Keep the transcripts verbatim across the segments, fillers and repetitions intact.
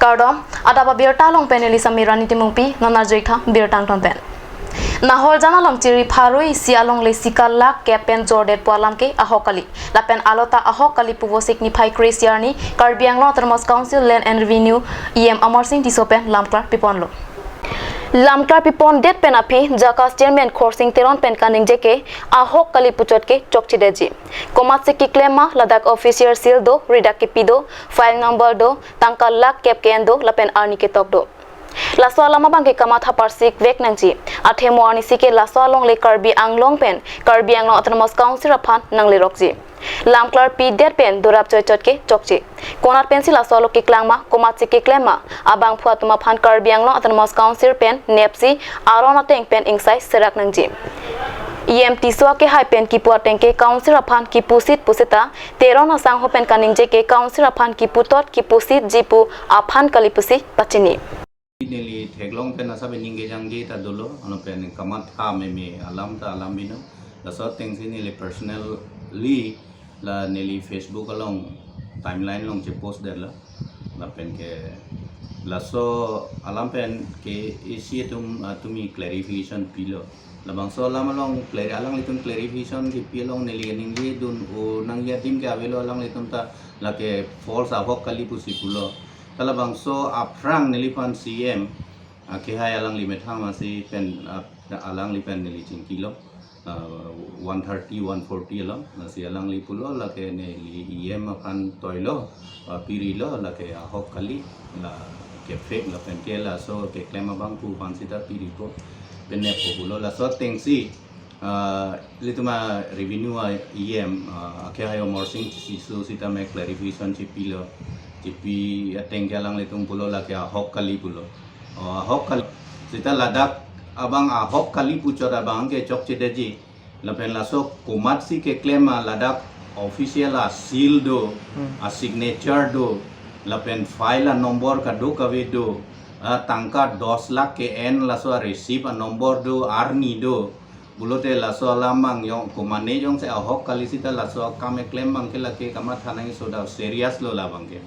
Kardom, adap abirta along pen neli Samirani Timungpi, non arjuitha birta angton pen. Nahorjan along chiri pharo isi alongle sika lakh kep pen jordet pu alam ke ahok kali. Lapen alota ahok kali puvosi niphai kre-isi arni Karbi Anglong Autonomous Council Land and Revenue E M Amarsing Tisso pen lamklar piponlo. Lamklar pipondet pen aphi JACAS Chairman Khorsing Teron pen kaningje ke ahok kali puchot ke chokchedetji. Komatsi keklem ma, ladak official seal do, ridak kepi do, file number do, tangka lakh kep ke-en do, lapen arni ketok do. Laso alam abang ke kamatha parsik vek nangji. Athema arnisi ke laso alongle Karbi Anglong pen Karbi Anglong Autonomous Council aphan nanglerokji. Lamklar pidet pen dorap choichot ke chokche. Konat pensi laso alo keklang ma, komatsi keklem ma, abangphu atum aphan Karbi Anglong Autonomous Council pen nepsi aron ateng pen ingsai serak nangji. E M Tisso akehai pen kipu ateng ke Council aphan kipusit pusita, Teron asangho pen kaningje ke Council aphan kiputot kipusitji pu aphan kali pusi pachini. Neli theklong pen asap ining kejangje ta dolo, ano pen kamatha meme alam ta alam binong. Laso atengsi neli personally la neli Facebook along timeline along chepost detlo. Lapen ke laso alam pen ke isi atum, ah, tumi clarification pilo. Labangso alam along clar-, alanglitum clarification kipi along neli ningjedun o nangji adim ke avelo, alanglitum ta lake false ahok kali pusi pulo. Ta labangso aphrang neliphan C M akehai alangli methang masi pen, ah, alangli pen neli chingkilo, ah, one thirty, one forty along, lasi alangli pulo lake neli E M aphan toilo, ah, pirilo lake ahok kali, lake fake lapen ke laso keklem abangphu aphan sita piripo, pen nepo pulo. Laso atengsi, ah, ilitum a revenue a E M, ah, akehai Amarsing Tisso sitame clarification chipilo, chipi ateng ke alanglitum pulo lake ahok kali pulo. Oh, ahok kali. Sita ladak abang ahok kali puchot abang ke chokchedetji. Lapen laso komatsi keklem ma, ladak official a seal do, Hmm. a signature do, lapen file a number kadokave do, a tangka dos lakh ke-en laso a receipt a number do, arni do. Pulote laso alam abang jong, komane jongsi ahok kali sita laso akam keklem abang ke lake kamatha nangji, soda serious lo labang ke.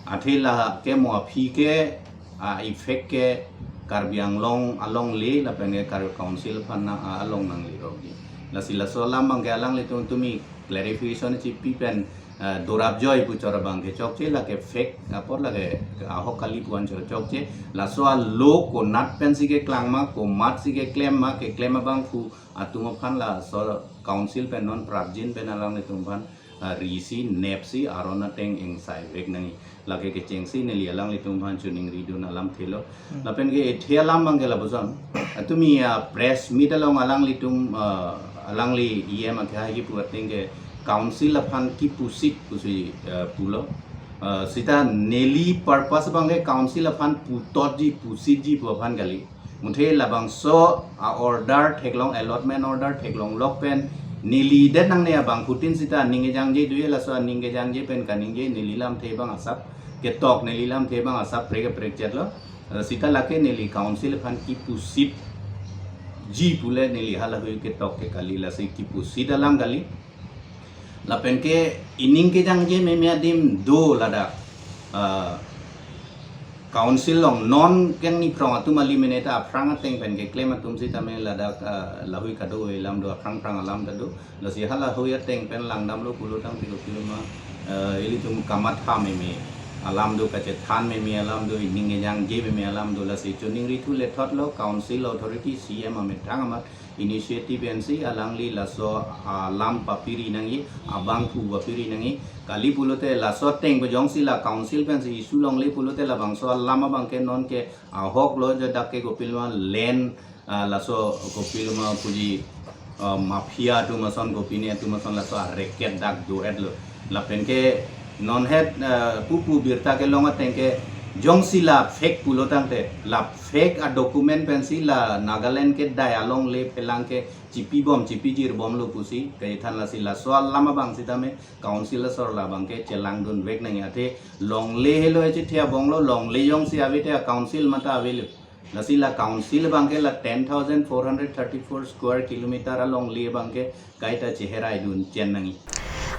Athe lake mo aphi ke, a effect ke Karbi Anglong alongle lapen ke Karbi Council aphan na, a, along nanglerokji. Lasi laso alam abang ke alanglitum tumi clarification chipi pen, eh, dorap joi puchot abang ke chokche, lake fake apot lake ahok kali pu-an cho chokche. Laso alo konat pensi keklang ma, komatsi keklem ma, keklem abangphu atum aphan laso Council pen non prapjin pen alanglitum aphan, ah, risi nepsi aron ateng ingsai vek nangji. Lake kechengsi neli alanglitum aphan choningridun alamthe lo. Hmm. Lapen ke ethe alam abang ke lapuson. Atumi, ah, press meet along alanglitum, ah, alangli E M akehai kipu ateng ke Council aphan kipusit pusi, ah, pulo. Ah, sita neli purpose abang ke Council aphan putotji pusitji pu aphan kali. Muthe labangso a order theklong, allotment order theklong lok pen neli det nangne abangphutin sita aning kejangje doji, laso aning kejangje pen kaningje, neli lamthe abang asap ketok, neli lamthe abang asap prek prek chetlo. Eh, sita lake neli Council aphan kipusitji pule neli halahui ketok ke kali, lasi kipusit alam kali. Lapen ke ining kejangje meme adim do ladak. Ah, Council along non keng ni phrong atum alimene ta aphrang ateng pen keklem atum sitame ladak, ah, lahui kado alam do, aphrang phrang alam ta do. Lasi halahui ateng pen langdamlo pulotangte kopiloma, ah, ilitum kamatha meme alam do, kachethan meme alam do, ining kejangje meme alam do, lasi choningri thu lethot lo Council authority C M amethang amat initiative ensi alangli laso alam papiri nangji, abangphu papiri nangji. Kali pulote laso ateng pejongsi la Council pensi issue longle pulote labangso alam abang ke non ke ahok lo, jo dak ke kopiloma land, ah, laso kopiloma puji, ah, mafia atum ason, kopine atum ason laso a racket dak do-et lo. Lapen ke non het, ah, pupu birta kelong ateng ke jongsi la fake pulotangte, la fake a document pensi la Nagaland kedai alongle phelang ke chipibom chipijirbomlo pusi kachethan, lasi laso alam abang sitame Council asor labang ke chelangdun vek nangji, athe longle helo echethe abong lo, longle jongsi ave te a Council mata avelo. Lasi la Council abang ke la ten thousand four hundred thirty-four square kilometer alongle abang ke kaita cheheraidun chen nangji.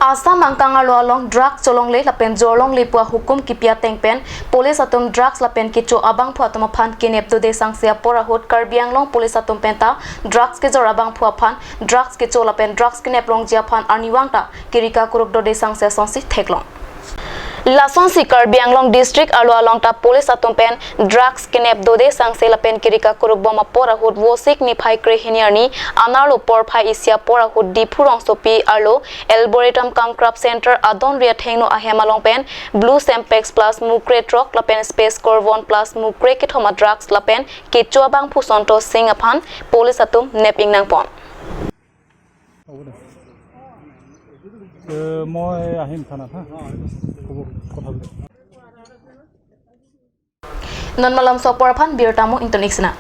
Assam angkang arlo along drugs cholongle lapen jorlongle pu ahukum kipi ateng pen police atum drugs lapen kecho abangphu atum aphan kenep dode sangse apor ahut Karbi Anglong police atum penta drugs kejor abangphu aphan drugs kecho lapen drugs kenep longji aphan arnivang ta kerika kuruk dode sangse asonsi theklong. Lasonsi Karbi Anglong district arlo along ta police atum pen drugs kenep dode sangse lapen kerika kuruk bom apor ahut Vosik niphai krehini arni anerlo porphai isi apor ahut Diphu rongsopi arlo Arboretum cum Craft Center adonri athengno ahem along pen Blue Sempex plus mukre throk lapen Space Corvon plus mukre kethom a drugs lapen kecho abangphu Santosh Singh aphan police atum nep ingnang pon. হ'ব দে। এ, মই আহিম থানাত, হা? হ'ব, কথা পাতিম। Non malomso apor aphan birta mo ingtun iksina.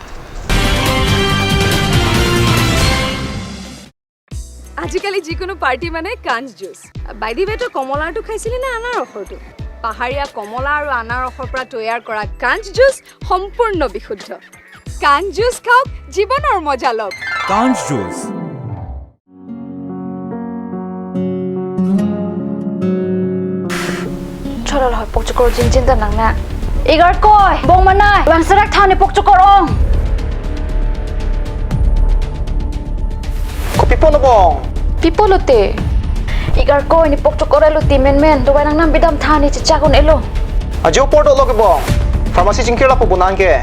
আজিকালি যিকোনো পাৰ্টি মানে কাঞ্চ জুচ। বাই দি ৱে, তই কমলাৰটো খাইছিলি নে আনাৰসৰটো? পাহাৰীয়া কমলা আৰু আনাৰসৰ পৰা তৈয়াৰ কৰা কাঞ্চ জুচ সম্পূৰ্ণ বিশুদ্ধ। কাঞ্চ জুচ খাওক, জীৱনৰ মজা লওক। কাঞ্চ juice. Chorol hoi pokchokor jinjin ta nang na. Igarkoi, bong manai, bang serak thani pokchokor ong. Kopi pon bong? Pi pulote? Igarkoi, ne pokchokor elo ti menmen, dovai nangnam bidam thani chechak un-elo. Ajo apor dolo ke bong. Pharmacy chingkir lapu bonang ke.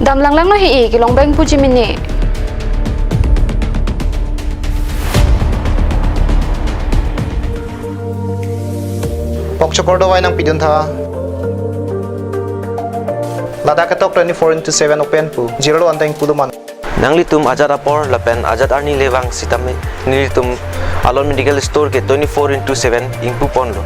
Dam langlanglo hi-i, kelong bang puji mini. Pokchokor dovai nangpidun tha. Ladak ketok twenty-four into seven open pu. Jirlo anteng pulo man. Nanglitum ajat apor lapen ajat arni le vang sitame nelitum Alon Medical Store ke twenty-four into seven ingpu ponlo.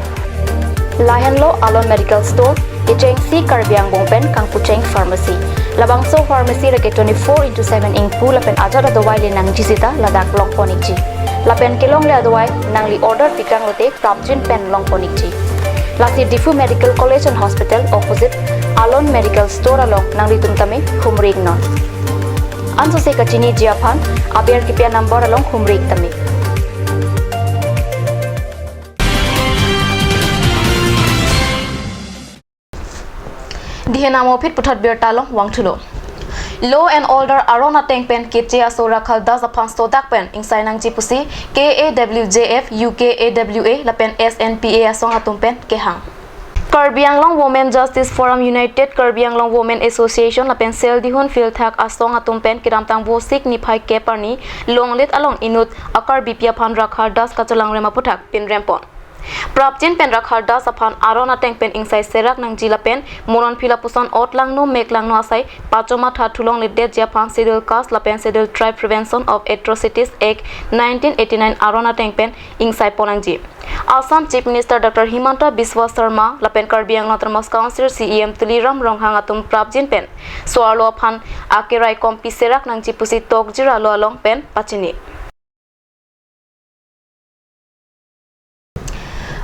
Lahenlo Alon Medical Store, kechengsi Karbi angbong pen kangpucheng pharmacy. Labangso pharmacy lake twenty-four into seven ingpu lapen ajat adovai le nangji sita ladak long pon ikji. Lapen kelongle adovai nangli order pikang lote prapjin pen long pon ikji. Lasi Diphu Medical College and Hospital opposite Alon Medical Store along nanglitum tame humri iknon. Ansose kachiniji aphan aber kipi a number along humri ik tame. Dihe namo phit puthot birta along vangthulo. Law and Order aron ateng pen keche aso Rakhal Das aphan sodak pen ingsai nangji pusi K A W J F, U K A W A lapen S N P A asong atum pen kehang. Karbi Anglong Women Justice Forum, United Karbi Anglong Women Association lapen Seldihun Philthak asong atum pen kedamtang Vosik niphai kep arni Longlit along inut a-Karbipi aphan Rakhal Das kachelangrem aputhak pinrem pon. Prapjin pen Rakhal Das aphan aron ateng pen ingsai serak nangji lapen moronphi lapuson ot langno mek langno asai pachomatha thulongledetji aphan Schedule Caste lapen Schedule Tribe Prevention of Atrocities Act nineteen eighty-nine aron ateng pen ingsai pon nangji. Assam Chief Minister Doctor Himanta Biswa Sarma lapen Karbi Anglong Autonomous Council C E M Tuliram Ronghang atum prapjin pen so-arlo aphan akeraikompi serak nangji pusi tokjir alo along pen pachini.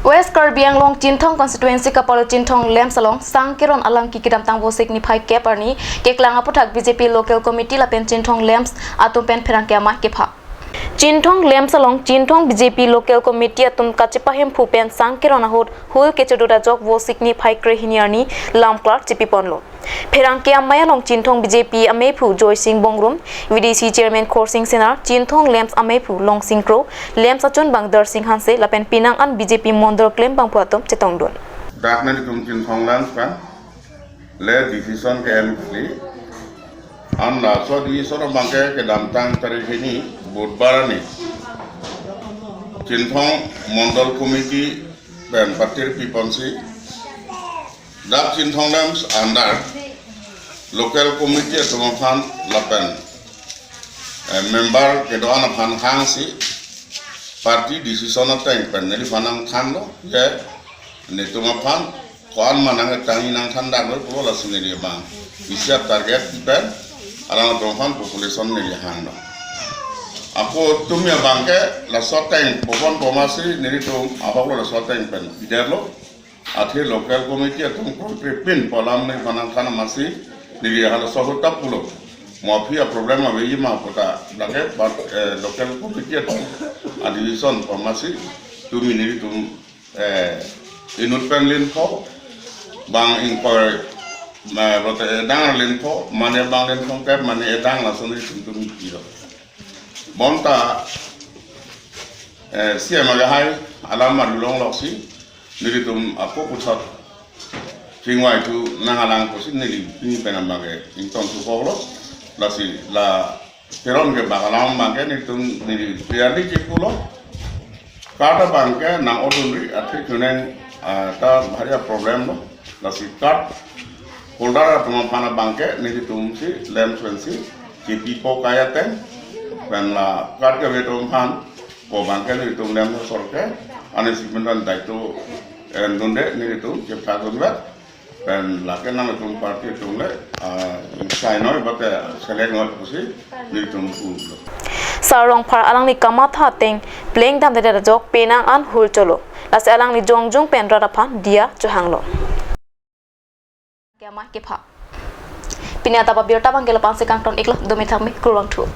West Karbi Anglong Chinthong Constituency kapalo Chinthong LAMPS along Sangkeron alangki kedamtang Vosik niphai kep arni keklang aputhak B J P Local Committee lapen Chinthong LAMPS atum pen pherangke amei kepha. Chinthong LAMPS along Chinthong B J P Local Committee atum kachepahemphu pen Sangkeron ahut hul kechodut ajok Vosik niphai krehini arni lamklar chipi ponlo. Pherangke amei along Chinthong B J P ameiphu Joysing Bongrung, V D C Chairman Khorsing Singnar, Chinthong LAMPS ameiphu Longsing Kro, LAMPS achunbang Darsing Hanse lapen penang an B J P mondol klembangphu atum chetongdun. Dak nelitum Chinthong LAMPS pen le decision ke-en kali. An laso decision abangke kedamtang tarik hini Budhbar arni Chinthong Mondol Committee pen patir piponsi dak Chinthong LAMPS under local committee atum aphan lapen, eh, member kedo-an aphan hangsi party decision ateng pen neliphan nangthanlo, je netum aphan ko-an ma nangtangji nangthan damlo pulo, lasi neli abang isi a-target pen alangtum aphan population neli hanglo. Ako tumi abangke laso ateng popon pomasi nelitum ahoklo laso ateng pen piderlo. Athe local committee atum kokrepin polam ne panang khana masi neli halaso ahut ta pulo. Mo aphi a-problem aveji ma puta lake, but, eh, local committee atum a-decision pamasi Tumi nelitum, eh, inut pen lin tho, bang ingkoi, ma, lote edang lin tho, mane bang lin tho kep, mane edang lason nelitum tumi pilo. Bonta, eh, C M akhai alam malulong loksi, nelitum apo puthot chingvai thu nanglang pusi neli pini pen abangke ingtong thu koklo, lasi la Teron ke bak alam abangke nelitum neli clearly check pulo. Card abangke nang odunri athe kuning, ah, ta bhari problem lo. Lasi card holder atum aphan abangke nelitum si lem swensi chepipo kaya teng. Pen la card kave atum aphan ko abangke nelitum lem sorke ani simentan daito endunde nelitum cheptha dunvet. Pen lake nangtum party atum le, ah, sai noi bate select noi pusi nelitum pulo. Sar Rongphar alangli kamatha ateng pleng damdedet ajok penang an hul cholo. Lasi alangli jongjung pen rat aphan diya chohanglo. Kema kepha. Pini atap abirta abangke lapu-an si kangton iklo, domi thakmi, kurvangthu.